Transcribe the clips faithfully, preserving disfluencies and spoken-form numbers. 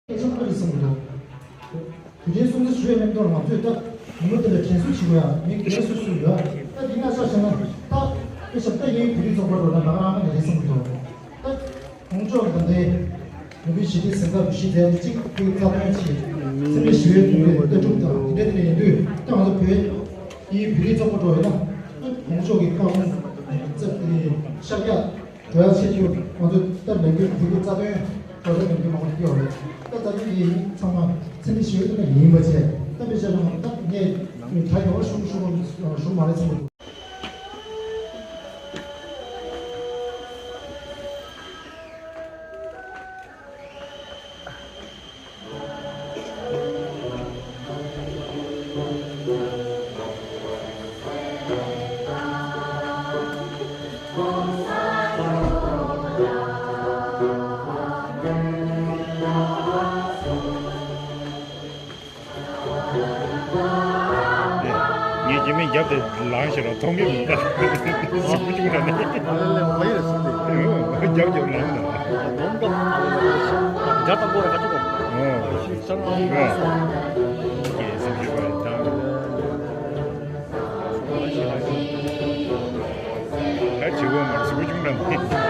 སྐད་ཆ་མ་རེད་བསམ་གྱི་འདུག་དེ་འདྲའི་སྲུང་བརྩི་ཞུ་ཡས་མེད་མདོག་ང་ཚོས་ད་ཉིན་མོ་དེ་ལ་དྲན་གསོ་བྱེད་དགོས་ཡ་མི་དགེ་སུ་སུ་ཡོད། ད་འདི་ན་ཆ་བཞག་ན་ད་དཔེ་ཆ་ད་ཡིན་བོད་རིགས་ཚོགས་པ་འགྲོ་ན་ང་རང་ང་རེད་བསམ་གྱི་འདུག་ད་གོང་ཅོག་ད་ལྟའི་ནུབ་བོད་ཞི་བདེའི་གཟེངས་རྟགས་གཞི་རྩའི་གཅིག་ཕུལ་རྩ་དོན་ཆེད་འཚེ་མེད་ཞི་བའི་གདུང་བའི་ལྟ་གྲུབ་དང་དེ་འདྲ་དེ་འདྲ་ཡིན་དུས་ད་ང་ཚོ་བོད་ཡིན་བོད་རིགས་ཚོགས་པ་འགྲོ་ཡོད་ན་ད་གོང་ཅོག་གི་བཀའ་དགོངས་ཤར་རྒྱག་འགྲོ་ཡ་ཆེད་དུ་ང་ཚོ་སྟབས་ལེགས་པའི་དུས་ཀྱི་རྩ་དོན་རྡོག་རྩ་ནས་མི་མང་པོ་ཡོད་རེད། ད་ད་ལྟ་ཡིན་ཚང་མ་ཚན་རིག་ཞིབ་འཇུག་ཡིན་པ་བྱས་ད་དཔེ་ཆ་རང་ད་ངས་ད་ཡོང་བ་ཞུ་ཞུ་ཞུ་མ་རེད་ཚང་མ། ངས་སྐྱེ་དམན་རྒྱབ་དེ་ལངས་ཤེས་རོགས་མཐོང་གི་མི་འདུག་གཟུགས་པོ་ཅུང་དྲག་ནས། ཨ་ལེ་ལེ་ཝའི་རེད་སོང་དེ། རྒྱབ་རྒྱབ་ལངས་འདུག་སྡོམ་སྐབས་ཨ་ལེ་ལེ་ཤ་རྒྱ་དང་པོ་རེད་ཁ་ཆུ་གོ་ཨོ་ཤི་ཤ་ང་ཨོ་ཀེ་སེམས་ཤུགས་པ་དང་། ད་བྱེད་དགོས་མ་རེད་གཟུགས་པོ་ཅུང་དྲག་ནས།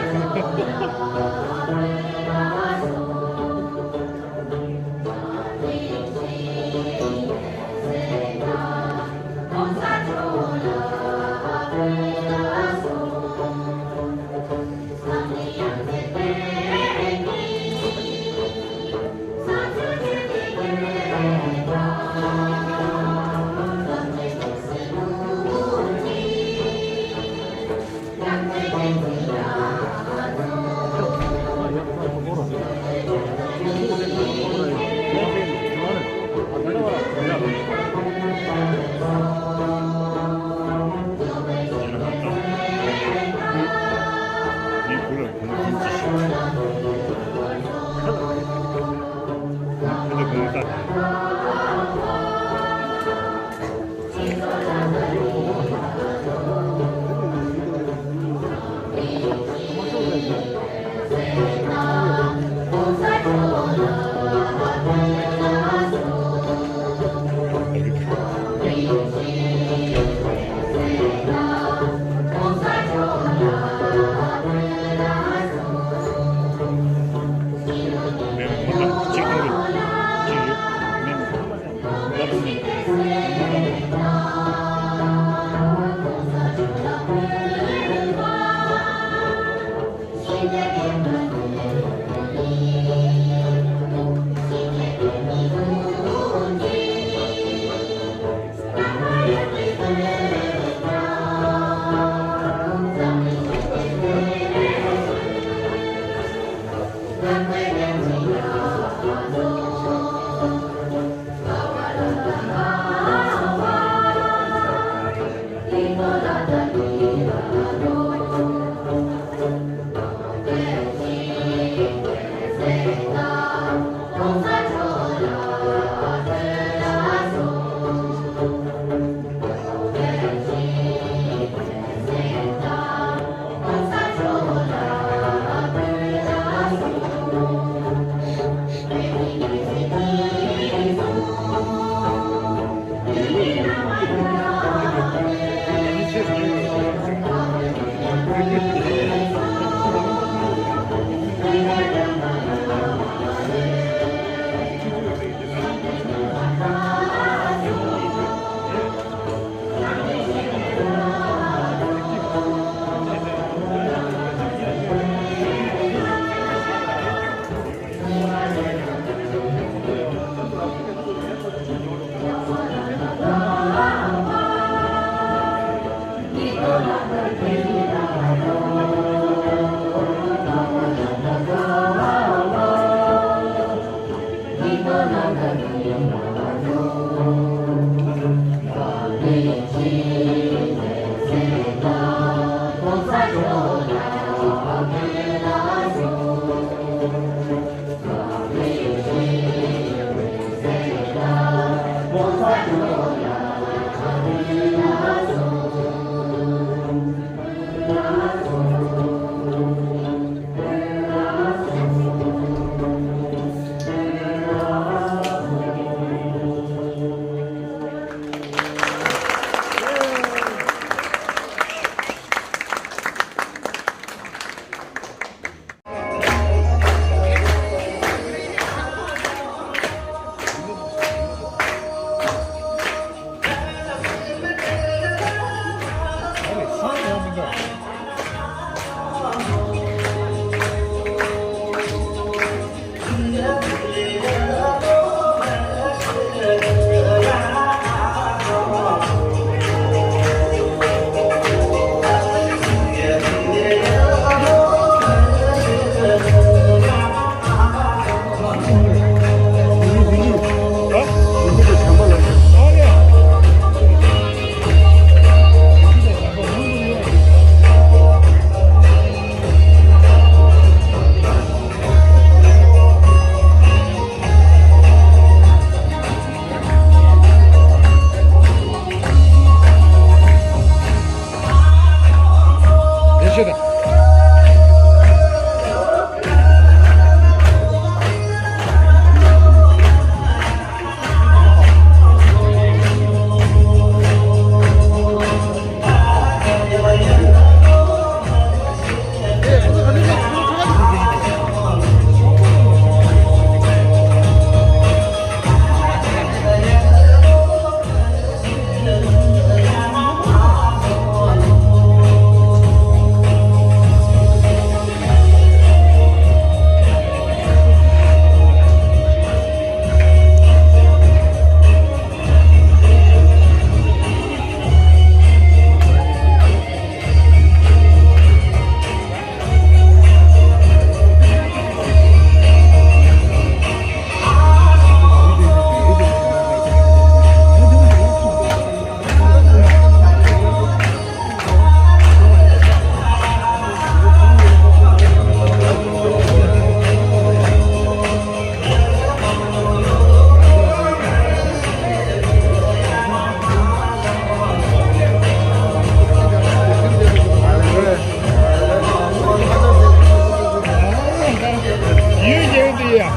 ཡ། ཨ།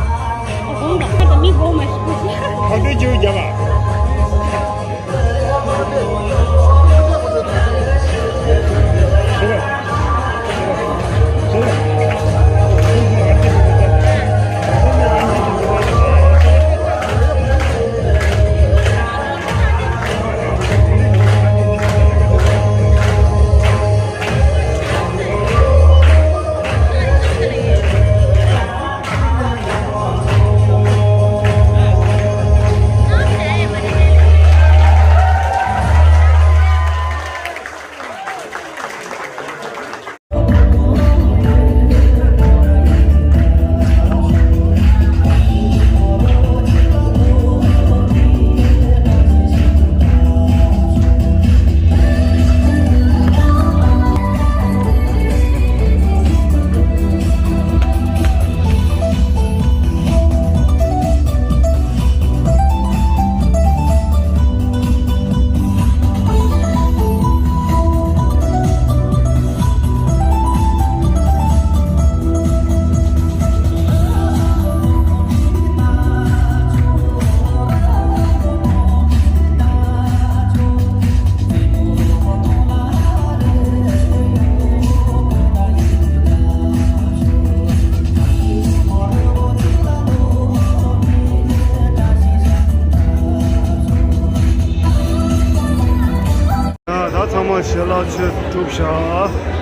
དགོངས་དག་ད་མི་དགོངས་མ་ཞིག་གོ་ཞིག་ད་ལྟའི་རྒྱུ་རྒྱབ་པ། ད་ཚང་མ་ཞལ་ལག་མཆོད་གྲུབ་བཞག་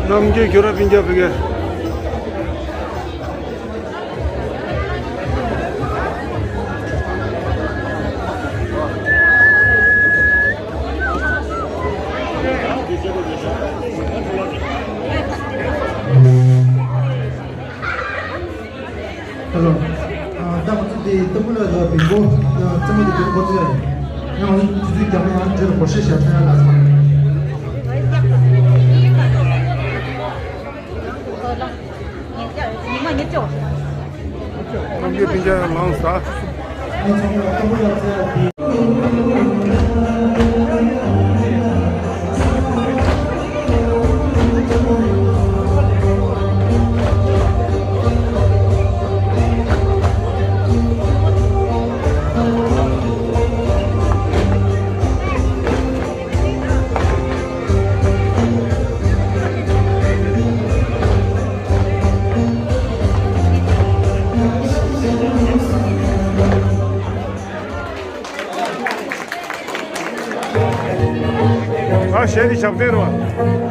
རྣམ་རྒྱལ་གུ་རུ་པིན་རྒྱ་བོད་སྐད། ཧེ་ལོ། ཨ། ད་ང་ཚོ་དེ་ཏམ་བུ་ལ་ལ་བི་མགོ་རྩེད་མོ་དེ་དེ་འགོ་ཚུགས་ཡ་ཡིན། ཡང་ང་ཚོ་དུས་ཚོད་རྒྱབ་ན་ཡང་རྗེས་ལ་སྒོར་གཞས་བཞག་ཐུབ་ཡ་ལ་སོང་། ཉི་མ་ཉེར་བརྒྱད། རྣམ་རྒྱལ་སྤུན་ཀྱག་ལངས་ས། ཨ། གཞས་འདི་ཞབས་བརྟན་རེད་བ།